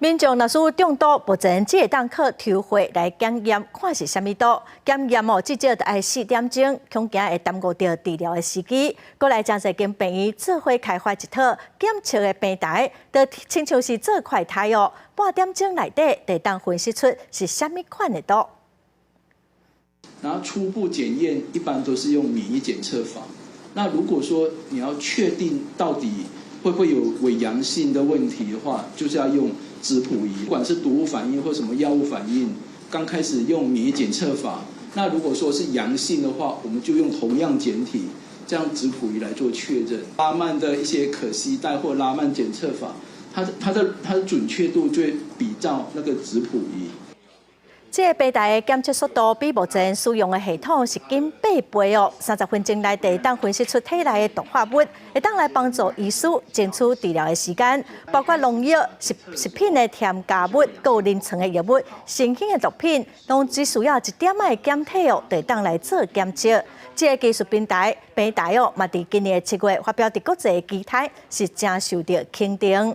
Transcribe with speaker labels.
Speaker 1: 民眾若是中毒，目前只會當靠抽血來檢驗，看是啥物毒。檢驗哦，至少著愛4點鐘，恐驚會耽誤著治療的時機。閣來誠濟間病院做伙開發一套檢測的平台，就親像是做快篩哦，半點鐘內底就會當分析出是啥物款的毒。
Speaker 2: 然後初步檢驗一般都是用免疫檢測法。那如果說你要確定到底會不會有偽陽性的問題的話，就是要用質譜儀，不管是毒物反應或什麼藥物反應，剛開始用免疫檢測法。那如果說是陽性的話，我們就用同樣檢體，這樣質譜儀來做確認。拉曼的一些可攜帶或拉曼檢測法，它的準確度就會比照那個質譜儀。
Speaker 1: 這个平台的檢測速度比目前使用的系統是緊8倍哦，30分鐘內就會當分析出體內的毒化物，會當來幫助醫師爭取治療的時間，包括農藥、食品的添加物、閣有臨床的藥物、新興的毒品，攏只需要一點仔的檢體哦，就會當來做檢測。這个技術平台哦，嘛佇今年7月發表佇國際期刊，是誠受著肯定。